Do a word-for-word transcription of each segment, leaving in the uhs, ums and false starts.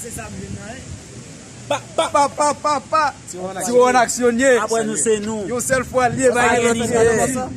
Se sa m vin nan, wi. Pa, pa, pa, pa, pa, pa. Tiwo an aksyon ye. Apre nou se nou. Yon sèl fwa l ye, pa gen lòt moun.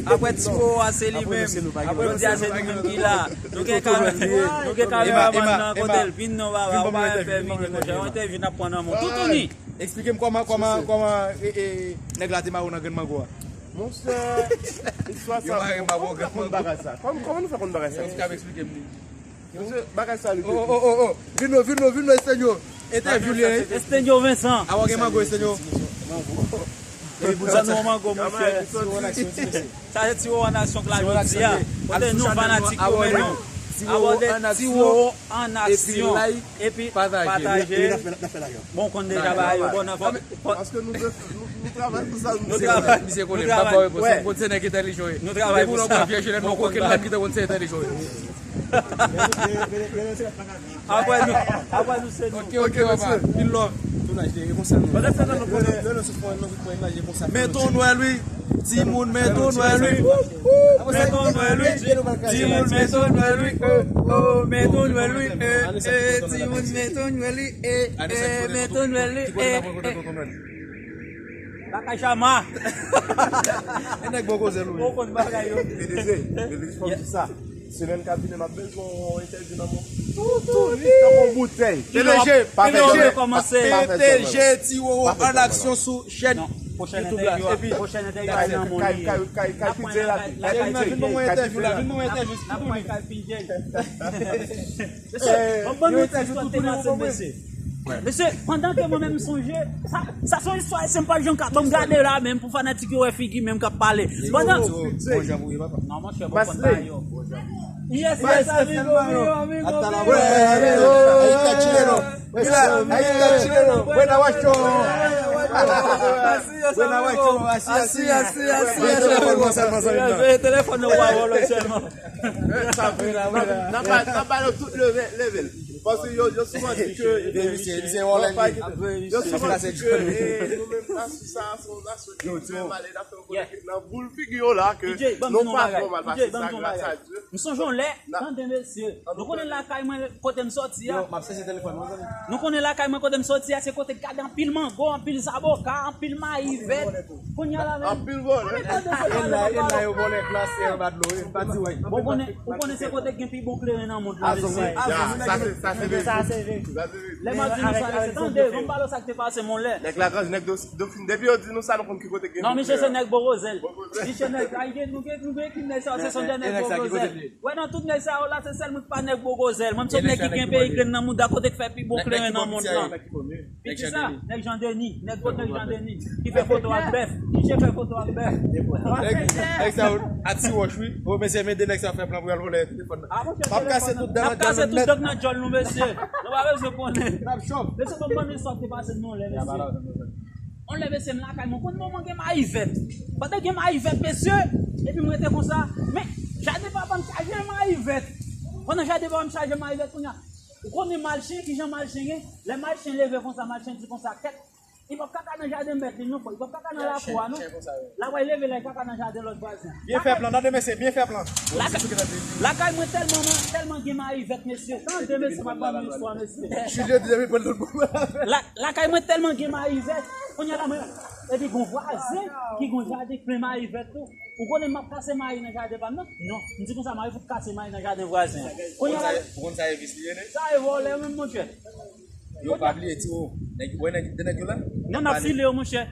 Apre Tiwo a se li menm. Apre jodi a se nou menm ki la. Nou gen kameraman nan kote l. Vin non, baba, ou pa fè vini, monchè. Yon entèvyou n ap pran nan men w. Toutouni. Eksplike m kòman, kòman, kòman, e, e, nèg la te mare w nan grenn mango a. Monchè, istwa sa, kòman nou fè konn bagay sa? Kòman, kòman nou fè konn bagay sa? Èske w ka eksplike m li? Mesye, bagay sa li te. Oh, oh, oh, oh. Vin non, vin non, vin non, Estenyo. Entèvyou li, hein. Estenyo Vincent. Awa gen mango, Estenyo. Epi pou sa nou mango, monchè. Sa se Tiwo an aksyon k la jodi a. Kote nou fanatik yo, men nou. Abòne Tiwo an aksyon. Epi pataje. Bon, konn deja bagay yo bon nan fò. Paske nou, nou, nou travay pou sa, nou travay. Misye konnen, m pa ba w repons. Konn se nèg entèlijan yo ye. Nou travay pou sa. Depi w nan kwen vyèj, lè nou kokenn la, m kite konn se entèlijan yo ye. Apre nou, apre nou se nou. Ok, ok, papa. Pil love. Tounaj li ye konsa nou. Pandan se tan nou konnen. Lè nou sou pwen, nou sou pwen, imaj li konsa. Men ton nwèl wi. Timoun men ton nwèl wi. Men ton nwèl wi. Timoun men ton nwèl wi. Oh, oh, men ton nwèl wi. Eh, eh, timoun men ton nwèl wi. Eh, eh, men ton nwèl wi. Eh, eh. Lakay Chama. E nèg bon koze l wi. Bon konn bagay yo. P D G, P D G, fò m di sa. Semèn k ap vini, m ap bezwen yon entèvyou nan men w. Toutouni tankou boutèy. P D G, P D G, P D G Tiwo an aksyon sou chèn YouTube la. Epi, kay, kay, kay, kay P J la. Vin ban mwen entèvyou la, vin ban mwen entèvyou, Toutouni. Mesye, ban m ban nou ti istwa k te pase, mesye. Mesye, pandan ke mwen menm m sonje, sa, sa se yon istwa, se m pa t janm ka, ban m gade la menm pou fanatik yo wè figi menm k ap pale. Pandan. Non, monchè, bon, konn pa yo. Yes, yes, amigo mío, amigo mío. Ahí está chileno. Mira, ahí está chileno. Buena guacho. Buena guacho. Así, así, así. Telefòn nan pa vòlè sèlman. N ap ba yo tout level. Paske yo, yo souvan di ke yo souvan di ke, eh, nou menm nasyon sa, se yon nasyon ki trè malè, n ap fè yo konnen ke nan boul figi yo la, ke nou pa twò mal pase sa, gras a Dye. M sonje yon lè, tande mesye, nou konnen lakay mwen kote m sòti a. Nou konnen lakay mwen kote m sòti a, se kote k gade anpil mango, anpil zaboka, anpil mayi vèt. Kounye a la menm. Anpil vòlè. Ann tande sa. E la, e la yo vòlè klase anba dlo, e pa di w anyen. Ou konnen, ou konnen se kote k gen pi bon kleren nan mond la, mesye. Sa se, sa se vre. Sa se vre. Lè m ap di nou sa, mesye, tande, ban m pale w sa k te pase m yon lè. Nèg Lagranj, nèg Dofin, depi yo di nou sa, nou konn ki kote k gen bon kleren. Non, misye se nèg Bogozèl. Misye nèg, ay, gen, nou gen, nou gen ki nèg sa, se son dè nèg Bogozèl. Wè, nan tout nèg sa yo la, se sèl mwen ki pa nèg Bogozèl. Mwen, m se nèg ki gen peyi grenn nan mouda kote k fè pi bon kleren nan mond lan. Piti sa, nèg Jan Deni, nèg kot nèg Jan Deni, ki fè foto ak bèf, ki che fè foto ak bèf. Nèg, nèg sa yo, a ti wòch, wi. Ou mesye, men de nèg sa yo fè plan pou y al vòlè telefòn nan. M ap kase tout dan nan djòl nou nèt. M ap kase tout dan nan djòl nou, mesye. Nou pa bezwen konnen. N ap chòf. Mesye, ban m ban nou istwa k te pase m yon lè, mesye. On lè mesye m lakay mwen, konn moman gen mayi vèt. Pandan gen mayi vèt, mesye, epi mwen rete konsa, men jaden papa m chaje mayi vèt. Pandan jaden papa m chaje mayi vèt, kounye a, ou konnen malchen, kijan malchen ye? Lè malchen leve konsa, malchen di konsa, kèt, li p ap kaka nan jaden mèt li non, frè, li p ap kaka nan lakou a non. L ap leve la, li kaka nan jaden lòt vwazen an. Byen fè plan, tande mesye, byen fè plan. Lakay mwen tèlman, tèlman gen mayi vèt, mesye. Tande, mesye, m ap ban nou istwa, mesye. Chilye di depi pran lòt bò. La, lakay mwen tèlman gen mayi vèt. Kounye a la, mwen, epi gon vwazen ki gon jaden plen mayi vèt tou. Ou konnen m ap kase mayi nan jaden pa m nan? Non. M di konsa, m al fout kase mayi nan jaden vwazen an. Kounye a la. Ou konn sa e vis li ye, ne? Sa e vòlè menm, monchè. Yo pa bliye, Tiwo. Nèg, wè nèg, de nèg yo la? Non, n ap file yo, monchè.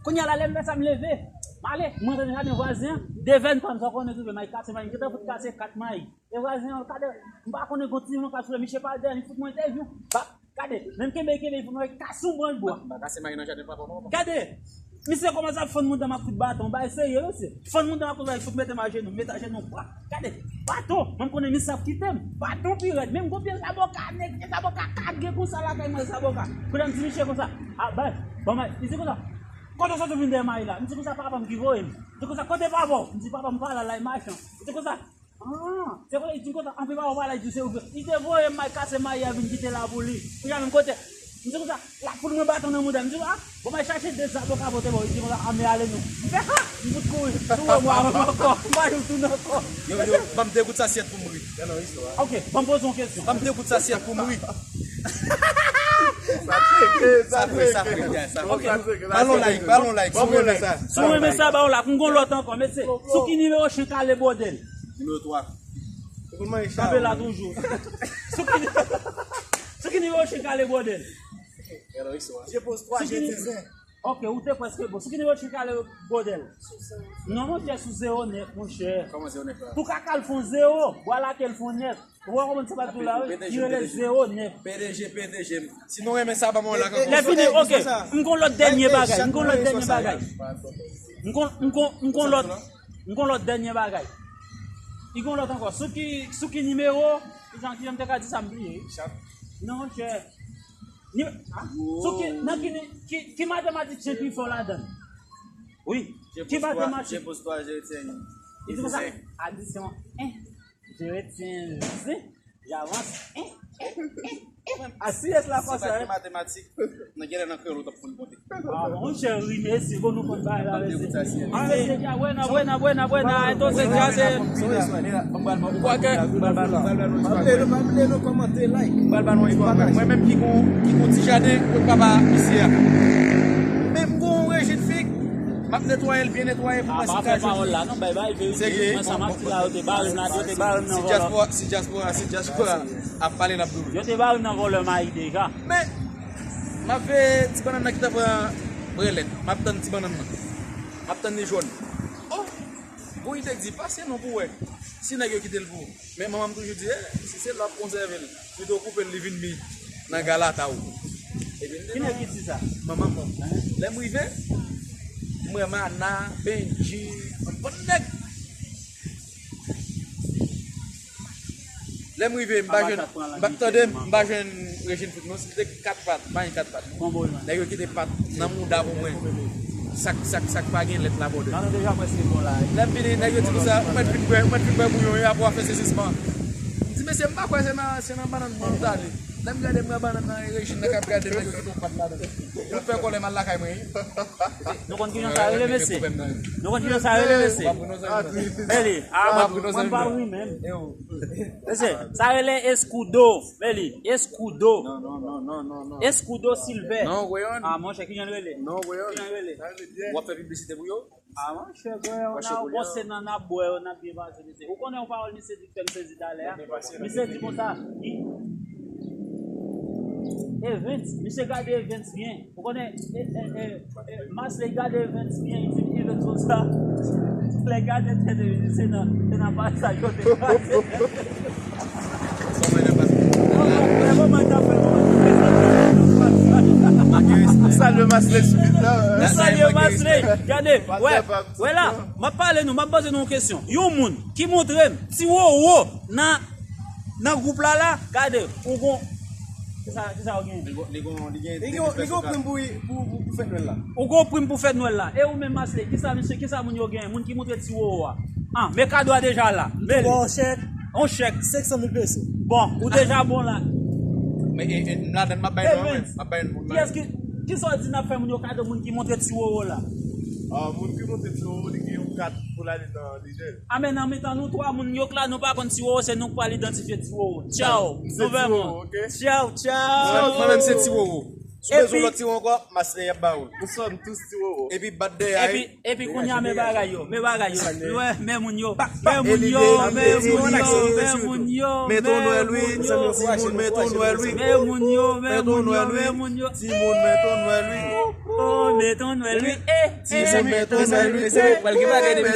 Kounye a la, lè m fè sa, m leve. M ale, m rantre nan jaden vwazen an. Devèn pa m, sa w konnen tou, m al kase mayi. M gentan fout kase kat mayi. E vwazen an, gade, m pa konnen gon timoun k ap soule, misye pa dèyè, li fout mwen entèvyou. Ba, gade, menm kenbe, kenbe, li fout mwen kase yon branch bwa. Ba kase mayi nan jaden papa w non. Gade, misye kòmanse ap fann mouda m ak kout baton, bay serye, mesye. Fann mouda m ak kout baton, li fout mete m ajenou, mete ajenou, bwa. Gade, baton, mwen m konnen misye ap kite m. Baton pi rèd, menm gon pye zaboka, nèg, pye zaboka kage konsa lakay mwen zaboka. Kounye a m di misye konsa, a, bay, ban mayi, li di konsa, kote w soti vin dèyè mayi la? M di konsa, papa m ki voye m. Li di konsa, kote papa w? M di, papa m pa la, l al machan. Li di konsa, Ah, se konsa, li di konsa, anpil pa wè la, li di se ou vre. Li te voye m al kase mayi a vin kite la pou li. Kounye a menm kote, m di konsa, l ap fout mwen baton nan mouda. M di, ah, bon, m al chache de zaboka pote ba w. Li di konsa, ah, men ale non. M fè, ha! M fout kouri. Si w wè m, w a wè m ankò. M pa janm tounen ankò. Yo, yo, ban m de gout sa syèt pou m ri. Ok, ban m poze yon kesyon. Ban m de gout sa syèt pou m ri. Sa fre, sa fre, sa fre. Ok. Ba l yon like, ba l yon like, si w renmen sa. Si w renmen sa, ba yon like. M gon lòt ankò, mesye. Sou ki nimewo chen kale bòdèl? Nimewo twa. Kanpe la toujou. Sou ki, sou ki nimewo chen kale bòdèl? Je pose trois, je te zen. Ok, ou te prèske bon. Sou ki nimewo chen kale bòdèl? Non, monchè, sou zewo nèf, monchè. Kòman zewo nèf la? Pou kaka l fè yon zewo, bwa late l fè yon nèf. Ou wè kòman sa pa tou la, wi? Li rele zewo nèf. P D G, P D G. Si nou renmen sa, ban mwen yon like ankò. Lè fini, ok. M gon lòt dènye bagay. M gon lòt dènye bagay. M gon, m gon, m gon lòt, m gon lòt dènye bagay. Li gon lòt ankò. Sou ki, sou ki nimewo? Kijan, kijan m te ka di sa, m bliye. Non, monchè. Ni, ah? Sou ki, nan ki, ki, ki matematik chen pi fò ladan l? Wi. Ki matematik? Je pose trois, je retiens. Li di konsa, adisyon, en, je retiens, j'avance, en, en, en, en. A si es la fò sa, en. Matematik, nan genlè nan kreyòl ou t ap konn konte. Ah, monchè, wi, mesye, bon, nou konn bagay la, mesye. Ah, mesye, ya, buena, buena, buena, buena, entonces, ya se. Ou kwè ke. Pa bliye nou, pa bliye nou kòmante, like. Mwen menm ki gon, ki gon ti jaden kot papa misye a. Men m gon rejim fik. M ap netwaye l byen netwaye pou mwen si m ka jwenn. Serye. Mwen sa m ap di la, yo te bare m la, yo te bare m nan vòlò. Si dyaspora, si dyaspora, si dyaspora ap pale, n ap dou. Yo te bare m nan vòlò mayi deja. Men, m ap veye ti bannann nan ki ta pran brèlèt. M ap tann ti bannann nan. M ap tann li jòn. Oh! Gon ide k di, pase non pou wè si nèg yo kite l pou ou. Men manman m toujou di, eh, si se la w ap konsève l, pito w koupe l, li vin mi nan galata w. Epi m te nan. Ki nèg ki di sa? Manman m. Lè m rive, m wè Mana, Bendji, yon bann nèg. Lè m rive, m pa jwenn, m pa, tande, m pa jwenn rejim fik non, si te kat pat, m pa gen kat pat. Nèg yo kite pat nan mouda pou mwen. Sak, sak, sak pa gen lèt la bòdè. Lè m vini, nèg yo di konsa, ou mèt vin bwè, ou mèt vin bwè bouyon, e apre w ap fè sezisman. M di, mesye, m pa kwè se nan, se nan bannann mwen ou t ale. Lè m gade, m wè bannann nan, e rejim nan k ap gade, nèg yo kite yon pat ladan. Ou fè kòlè m al lakay mwen, wi. Nou konn kijan sa rele, mesye? Nou konn kijan sa rele, mesye? Meli, a, mwen pa ri menm. Mesye, sa rele eskudo. Meli, eskudo. Non, non, non, non, non, non. Eskudo silvè. Non, weyon. A, monchè, kijan l rele? Non, weyon. Kijan l rele? W ap fè piblisite pou yo? A, monchè, bwè, w nan pase nan, n ap bwè, n ap byen pase, mesye. Ou konnen yon pawòl misye di k fè m sezi talè a? Misye di konsa, li, Evens, misye gade Evens byen. Ou konnen, e, e, e, e, Masley gade Evens byen, li di Evens konsa. Lè gade tèt Evens, se nan, se nan pasaj yo te pase. Kòman y ap pase? Fè moman y ap fè moman. Salye Masley sou bit la. Nou salye Masley. Gade, wè, wè la, m ap pale nou, m ap poze nou yon kesyon. Yon moun ki montre m ti wowo nan, nan gwoup la la, gade, ou gon, kisa, kisa ou gen? Li gon, li gon, li gen, li gen, li gen prim pou, pou, pou, pou fèt Nwèl la. Ou gon prim pou fèt Nwèl la. E ou menm, Masley, kisa misye, kisa moun yo gen? Moun ki montre ti wowo a. Ah, men kado a deja la. Men li. Bon, chèk. On chèk. Senk san mil peso. Bon, ou deja bon la. Men, e, e, m ladan, m ap bay non, mwen. M ap bay moun la. Kiyès ki, kisa w di n ap fè moun yo kado, moun ki montre ti wowo la? Ah, moun ki montre ti wowo, li gen yon kat pou l ale nan lidè. A, men nan mitan nou twa moun yo k la, nou pa konn ti wowo, se nou k pral idantifye ti wowo. Tchaw. Nou vèman. Tchaw, tchaw. Mwen menm se ti wowo. Si w bezwen lòt ti wowo ankò, Masley ap ba ou l. Nous sommes tous ti wowo. Epi bat dèyè a. Epi, epi kounye a, men bagay yo, men bagay yo. Wè, men moun yo, men moun yo, men moun yo, men moun yo, men moun yo. Mete w nwè l wi, timoun, mete w nwè l wi. Men moun yo, men moun yo, men moun yo. Timoun, mete w nwè l wi. Oh, mete w nwè l wi. Eh, eh, timoun, mete w nwè l wi. Mete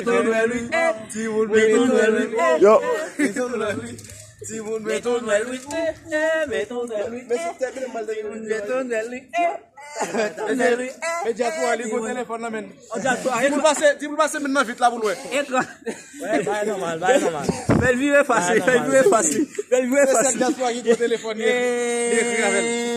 w nwè l wi. Timoun, mete w nwè l wi. Yo. Mete w nwè l wi. Timoun, mete w nwè l wi. Eh, eh, mete w nwè l wi. Mete w nwè l wi. Mete w nwè l wi. Eh, mete w nwè l wi. Eh. Men dyaspora li gon telefòn nan men. Di pou l pase, di pou l pase men nan vit la pou l wè. Ekran. Wè, bay nòmal, bay nòmal. Fè l vire fas li, fè l vire fas li. Fè l vire fas li. Se sèl dyaspora ki gon telefòn li. Li ekri avè l.